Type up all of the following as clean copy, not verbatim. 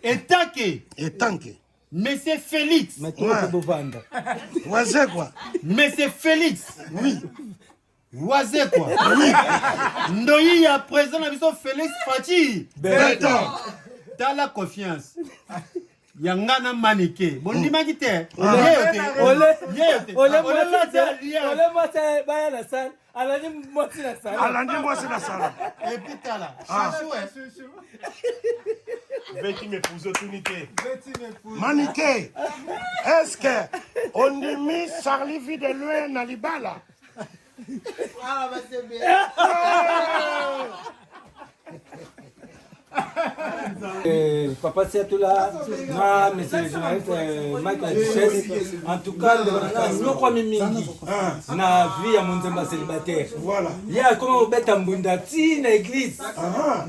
Etanke. Etanke. Monsieur Félix. Mais toi, bovanda. Wazekwa. Monsieur Félix. Oui. Wazekwa. Oui. Ndoyi ya président na biso Félix Fatshi. Beton. Tala confiance. ya nga na manike bondimaki te ole mwasi baya na sale alandi mwasi na sala alandi mwasi na sala et puis tala chouchou Veux-tu m'épouser otuni te Manike est-ce que ondimi Charlie vit de loin na libala Ah, bah c'est bien. Eh, papa Siatula na monsieur le journaliste eh, Mike la Duchesse en tout cas ndeko na nga nyokwami mingi na vie ya monzemba célibataire Voilà. ye akoma kobeta mbunda ti na église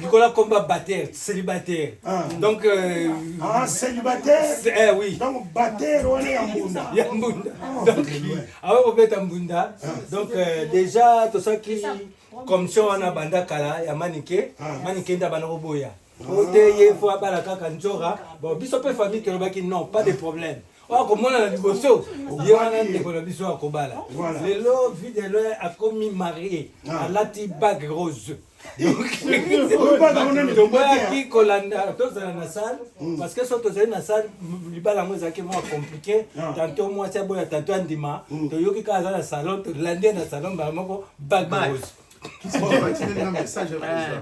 likolo akomba bater célibataire donc euh, Ah, célibataire eh, oui donc bater wana ya mbunda ya mbunda donc awa kobeta mbunda donc euh, déjà tosalaki commission wana banda kala ya manike manike nde abanda koboya po te ye fo abala kaka nzora bon biso mpe famille tolobaki non pas de problème oyo akomona na liboso ye wana ndeko na biso akobala lelo videlo akomi marie alati bague rose toboyaki kolanda tozala na salle parce que soki tozali na salle libala yango ezalaki mwa compliqué tanto mwasi aboya tanto andima toyoki kaka aza na salon tolandi ye na salon mbala moko bague rose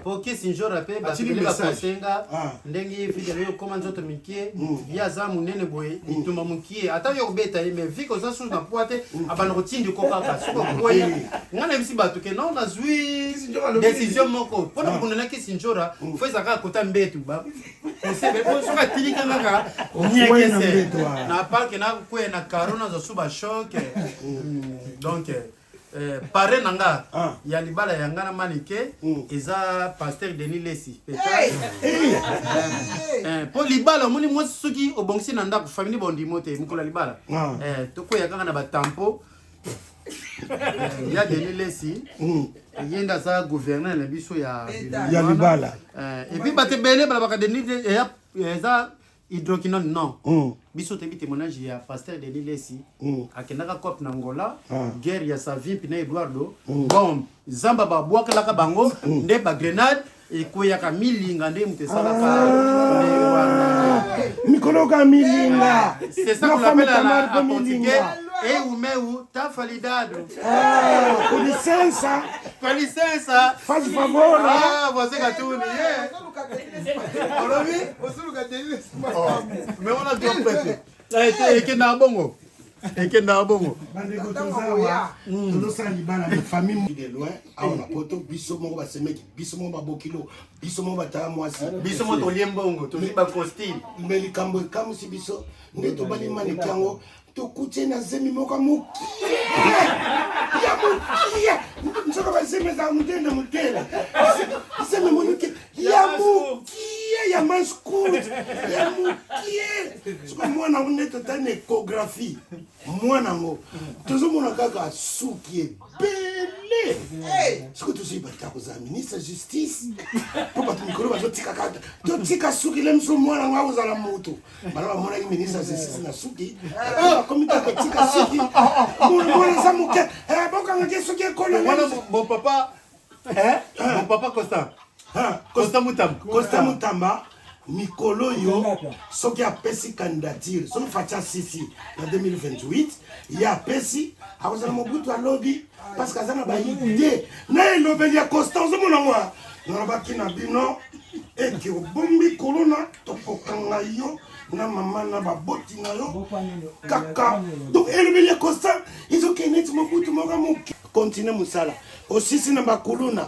po kisinjora mpe bato Atindi ebele message. bakosenga Ah. ndenge fidele oyo okoma nzoto mike ye aza monene boye bitumba mokie ata yo kobeta ye mais vike oza susu na poa te abanda kotindiko kaka soki okwei ngai nayebisi bato ke non nazwi Kisinjora alobi décision moko mpona kobunda na kisinjora fo eza kaka kota mbetu kosebe po soki atilika kaka Okwei na niekese mbetu, ah. na parke nakwea na karo nazwa su bashoke donc eh, pare na nga Ah. ya libala ya nga na manike eza pasteur denis lesi mpo libala omoni mwasi soki obongisi na ndako famille bondimo te mokolo ya libala Ah. Eh, tokwea kaka na batampo Eh, ya denis lesi ye nde aza gouverneur na biso ya ya libala Eh, et puis bato ebele balobaka denis Lesi, eza hydroquinone non Mm. biso toyebi témoignage ya pasteur denis lesi Mm. akendaka cope na angola Ah. guerre ya savimpi na eduardo bon zamba babwakelaka bango nde bagrenade ekweyaka milinga nde moto esalaka nde wana mikolo ka milinga c'est ça Na qu'on femme appelle à Tamar la, pe à portugais milinga. eumeu tafalidado Ah, com licença com licença faz favor ah você katuni yeah. olobi mais wana trompete ekendaka bongo ekendaka bongo bandeko toza awa tozosala libala na famille de loin awa na poto biso moko basemeki biso moko babokilo biso moko batala mwasi biso mo tolie mbongo tozwi bacostume me likambo ekamwisi biso nde tobali maneki yango tokuti ye na zemi moko ya mokie ya mokie nzoka bazemi ezala modele na modele zemi monuke ya mokie ya manche courte ya mokie soki mwana yango nde totali na échographie mwana yango tozomona kaka suki ebele soki tozwi bato ya kozala ministre ya justice mpo bato mikolo bazotika kaka totika suki le miso mwana yango akozala moto bana bamonaki ministre ya justice na suki bakomi ta kotika suki mwana aza moke Eh, bokangaki suki ekolo wana mon papa hein? mon papa constant constant mutamba Constant Mutamba mikolo oyo soki apesi candidature soki Fatshi asisi na 2028 ye apesi akozala Mobutu alobi parce que aza na baide na elobeli ya Constant ozomona ngo nalobaki na bino eke obombi kolona tokokanga yo na mama na baboti na yo kaka donc elobeli ya Constant ezokende neti Mobutu moko moke continue mosala osisi na bakuluna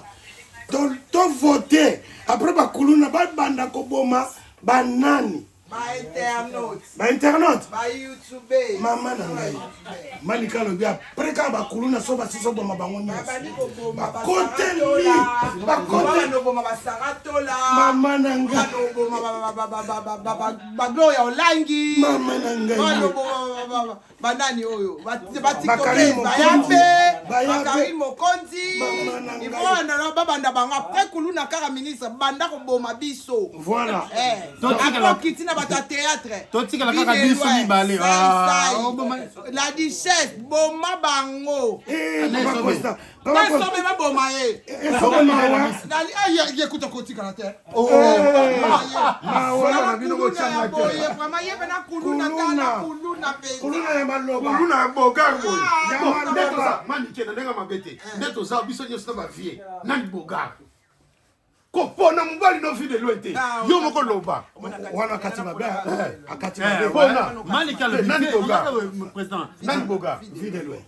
to vote après bakuluna babanda koboma banani Ba internautes. Ba internautes. Ba youtubeurs. Mama na ngai. Malika alobi après kaka bakuluna so basiso boma bango nyonso. Bakoteli. Bakoteli. Boma ba Sarah Tola. Mama na ngai. Boma ba Gloria Olangi. Mama na ngai. Boma banani oyo batiktoke baya mpe bakarine mokonzi ifo babanda bango apres kuluna kaka ministre banda koboma biso voilà akokiti na bato ya théâtre totikala kaka biso mibale la duchesse boma bango esobe baboma ye ye kuta kotikala te boye vraiment ye pena kuluna tala kuluna kuluna ya maloba kuluna ya bogar boye nde toza manike na ndenge mabe te nde toza biso nyonso na bavie nani bogar kopona mobali no vie de loin te yo moko loba wana akati mabe akati mabe pona manike alobi nani bogar président nani bogar vie de loin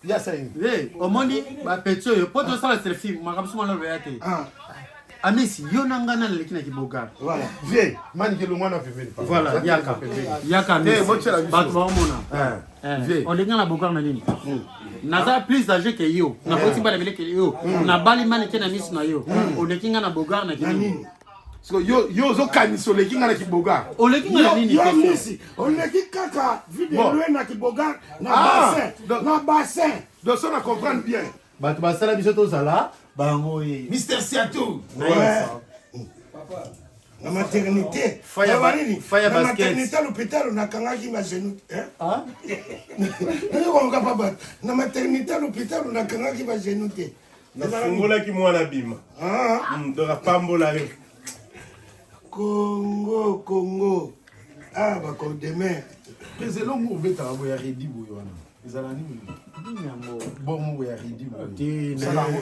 yasa ye Hey, omoni bapeti oyo mpo tosala selfie makambo somo aloba te amisi yo na ngai naleleki na kibogar voilà vie manike longwa na pembeni voilà yaka yaka amisi bato baomona olinga na bogar na nini naza plus âgé ke yo nakoti bana ebele ke yo nabali manike na miso na yo oleki ngai na bogar na kinini yo ozokanisa oleki ngai na kibogar oleki ngai na nini yo misi oleki kaka video na kibogar na bassin na bassin donc so na comprendre bien bato basala biso tozala bango ye Mister Siatou na maternité na maternité à l'hôpital nakangaki bagenou nayokomoka pa bato na maternité à l'hôpital nakangaki bagenou te nafungolaki mwana bima donc apambola yo congo congo ah bakodemain pese elongo obetaka boye ya redi boye wana ezala nini bongo ya redi boye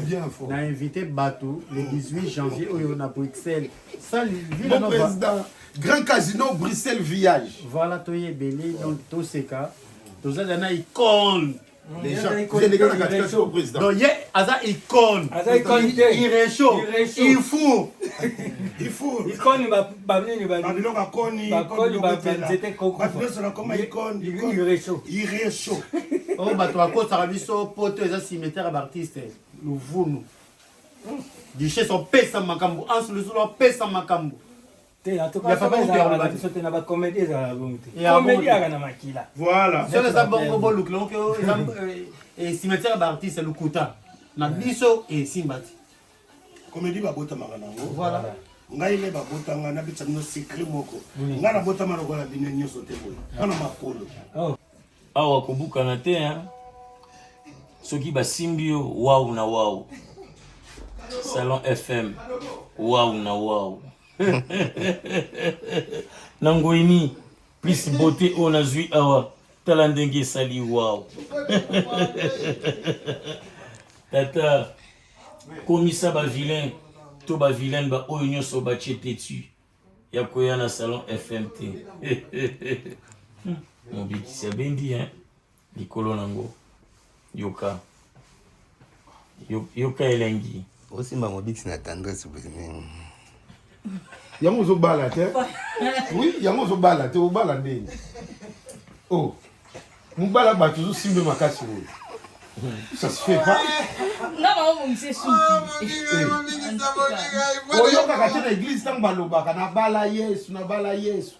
bien fort na invité bato le 18 janvier oyo na bruxelles salle bon président grand casino bruxelles village voilà toyebele donc toseka tozala na icône Les gens, vous au président. Donc, ye aza icône. Aza icône te. Irecho. Ifour. Ifour. Icône ba ba nini ba. Ba biloko akoni. Ba koni ba nzete koko. Ba biloko na koma icône. Irecho. Irecho. Oh bato bakosaka biso poto eza cimetière ya baartiste luvunu. Duchesse opesa makambo, Anse Luzulu opesa makambo. te en tout cas papa ezalaka biso te na bacomédie ezalaka bongo te comédie ezalaka na makila voilà soki eza bongo bolukila oke eza cimetière ya baartiste lokuta na biso esimba te comédie babotamaka nango voilà ngai nde babotanga nabetisa bino secret moko ngai nabotama lokola bino nyonso te boye nga na makolo awa kobukana te soki basimbi yo wau na wau salon fm wau na wau na ngoini plus beauté oyo nazwi awa tala ndenge esali wau tata komisa bavilain to bavilaine baoyo nyonso batie tetu ya koya na salon fm te mobikisi abendi hein likolo nango yoka yoka elengi osimba mobikisi na tendresse yango ozobala te oui yango ozobala te obala ndeni oh mobala bato ozosimbe makasi oyo ça se fait pas oyokaka te na église ntango balobaka nabala yesu nabala yesu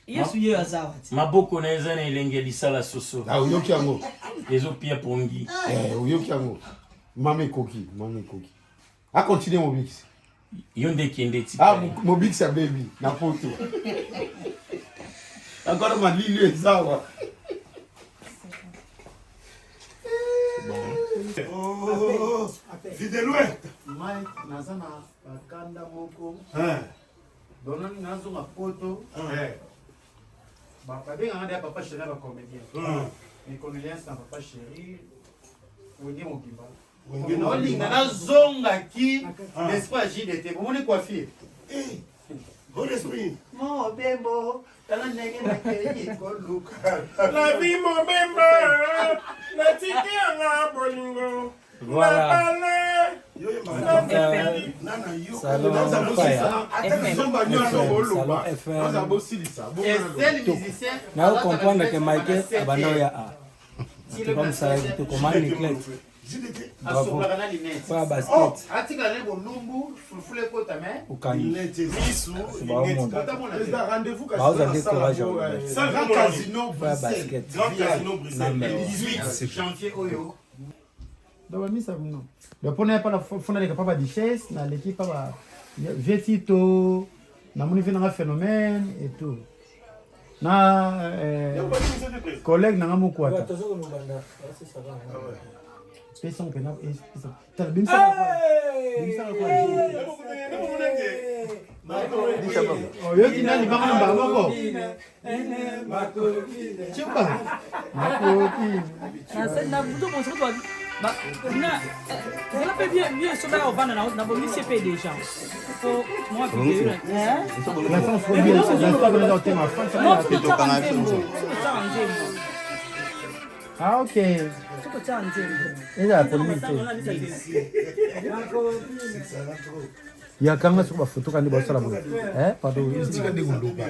yesu ye aza wati maboko na eza na elenge ya lisala soso oyoki yango ezopia pongi oyoki yango mama ekoki mama ekoki akontinue mobikisi yo nde kende tika mobikisi abebi na poto akona malili eza awa Fidelue. Mike naza na bakanda moko donani nazonga poto babengaka nde ya papa chéri na bacomédien mes condoléances na papa chéri wenge mobimba naolinga nazongaki l'esprit ya jdt bomoni coiffure Bon esprit. Mobembo, tala ndenge nakei koluka. La vie mobembo, natiki yanga bolingo. Voilà. Nabale. Salon Fire Salon FM. Nao comprendre que Mike abanda oya a. Tuka mosala kitoko mani Niclet. Bravo. Fire basket. Atikala ne bolumbu fulufulu ekota mais Okangi. Baomona. Baoza nde courage ya Casino Fire basket. Na mewa. janvier oyo. Donc bamisa bino. Donc mpona ye pala fona leka pa ba duchesse naleki pa ba vieux Tito namoni vie nanga phénomène et tout. Na collègue nanga mokwata. Pesa ngo mpena tala bimisaka bimisaka kwa oyoki nani bango na mbala moko Chimba makoki na butu mosusu ezala mpe vie soki ya kovanda nabongisi ye mpe déjà po mwa video totiaka nzembo totiaka nzembo. Ah, ok. Soki otiaka nzembo. Ezala polémique te. Yakanga soki bafoto kandi basala boye. Eh, pardon. Tika nde koloba.